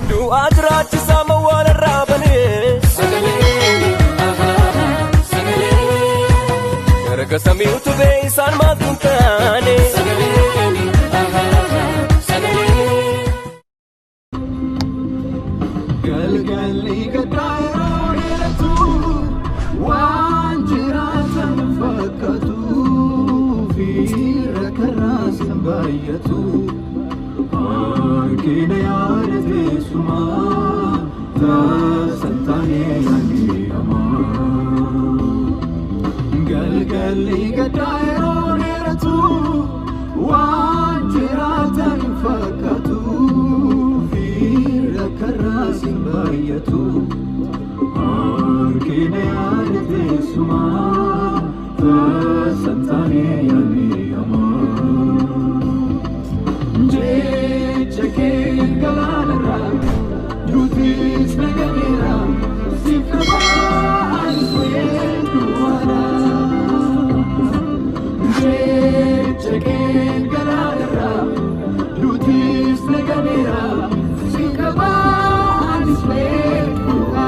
Du'aa jiraachisaa mawwaala irraa banee. Erga samii utubee isaan maaltu hin taane. Galgalli gaddaa yeroo dheeratu waan jiraatan fakkaatu fi rakarraas hin baay'atu. Harkina yaada teessumaa tasan taanee yaadama. Galgalli gaddaa yeroo dheeratu waan jiraatan fakkaatu fi rakarraas hin baay'atu. Harkina yaada teessumaa tasan taanee yaadama. Jecha kee galaanarraa duutis nagameera siif qabaa anis weedduudha. Jecha kee galaanarraa duutis nagameera siif qabaa anis weedduudha.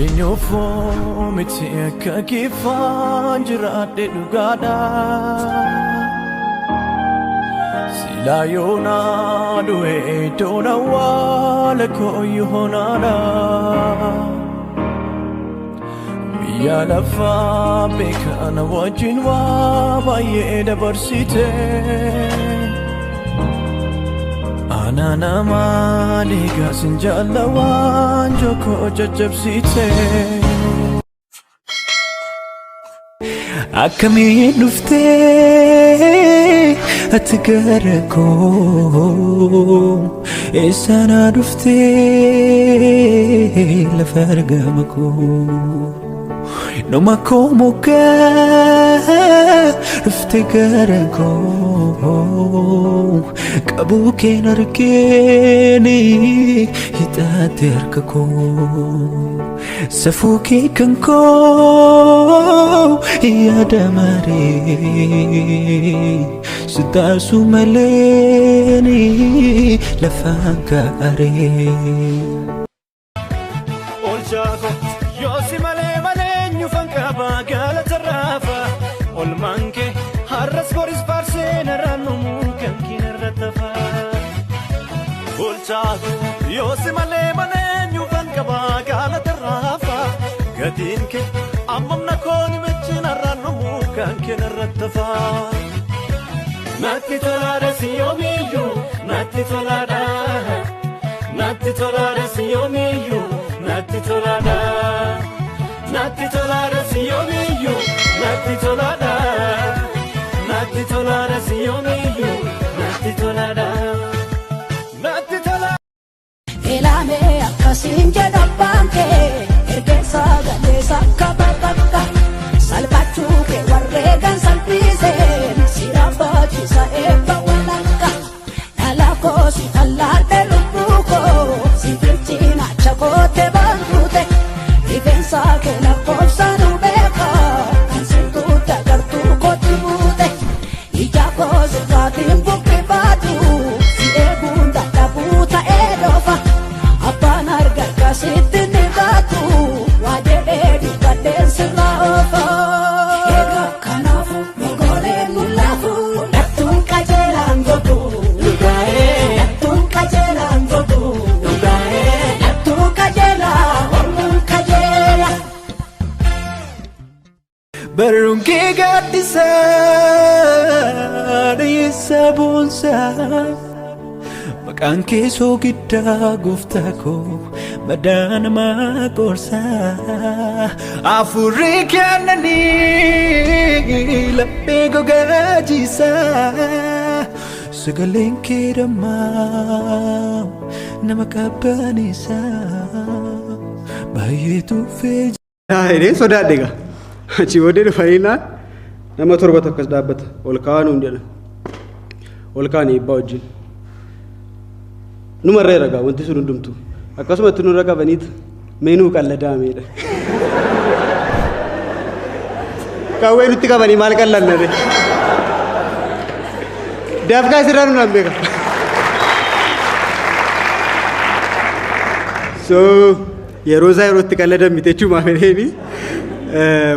Keenyofoo miti akka keeffaan jiraadhe dhugaadha. Silaa yoonaa du'e iddoon awwaala kooyyuu honaadha. Biyya lafaa beekana wajjin waa baay'ee dabarsite. Ana nama dhiigaa sin jaalla waan jokkoo jajjabsite. Akkamiin dhuftee ati gara koo eessana dhuftee lafa argama koo Numa koo moggaa dhufte gara koo qabuu keen argeeni hixaate harka koo safuu kee kan koo yaada maree sitaasu maleeni lafaan kaaree. Olchaa koo yoo si malee malee eenyufan qaba galata raafa olmaan kee har'as boris faarsee narraan dhumuu kan kee narra tafa. Olchaa koo yoo si malee malee eenyufan qaba galata raafa gatiin kee ammam na kooni mechi narraan dhumuu kan kee narra tafa. Natti tolaadha si yoomiyyuu natti tolaadha. Natti tolaadha si yoomiyyuu natti tolaadha. Natti tolaadha si yoomiyyuu natti tolaadha. Natti tolaadha si yoomiyyuu natti tolaadha. Natti tolaadha. Ilaamee akkasiin jedha abbaan kee ergeessa galeessa akka bakka salphachuu kee warreegan salphiseen si rabbaachisa eebba walakka dhala koo si tallaadhe lubbuu koo si bilchinaacha koote baantuute rifeensa kee lakkoofsa nu beeka kan sirtuutti agartuu kootti buute ija koo sirraatiin buqqifaatu si eeguun dadhabuu ta'ee doofa abbaan arga akkasitti ni baatu waa jedhee dubbadheen sirraa oofa. Egaa kanaafu mogooleen mul'atu dhattuun qajeelaan gogu dhugaa'ee dhattuun qajeelaan gogu dhugaa'ee dhattuun qajeelaa ormuun qajeela. Barruun kee gaaddisaa dhiyeessaa boonsaa maqaan kee soogiddaa gooftaa koo madaa namaa qorsaa hafuurri kennanii laphee gogaa jiisaa sagaleen kee dammaa nama qabbaneessaa baay'ee tuffee. Jedhee sodaadhe egaa. Achi booddee dhufanii naan nama torba tokkos dhaabbata. Ol kaa'aa nuun jedhan. Ol kaa'anii eebbaa wajjin. Numarra egaa wanti sun hundumtu. Akkasumatti nurra qabaniitu mee nuu qalladaameedha. Qawwee nutti qabanii maal qallanna? Dafqaa isirraa nu nan beeka. So yeroo isaa yerootti qalladan miti jechuudha fedheeni.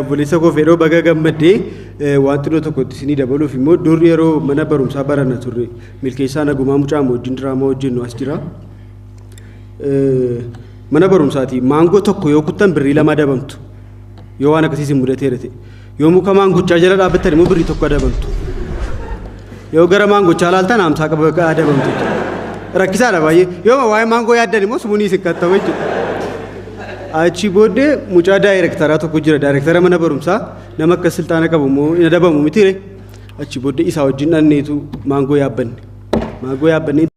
Obboleessa koo fedhoo, baga gammaddee. Waan xinnoo tokkotti isinii dabaluuf immoo, dur yeroo mana barumsaa baranna turre, Milkeessaa Nagumaa mucaa wajjin diraamaa hojjennu as jira. Mana barumsaati maangoo tokko yoo kuttan 2 birrii adabamtu, yoo waan akkasii isin mudateera ta'e. Yoo muka maangochaa jala dhaabbattan immoo 1 birrii adabamtu. Yoo gara maangochaa laaltan 50 qaba adabamtu jechuudha. Rakkisaadha baay'ee. Yoo waa'ee maangoo yaaddan immoo sumuunii isin qaxxabu jechuudha. Achi booddee mucaa daayirektaraa tokko jira. Daayirektara mana barumsaa nama akka silxaana qabu immoo hin adabamu mitiire. Achi booddee isaa wajjin dhanneetu maangoo yaabbanne. Maangoo yaabbannee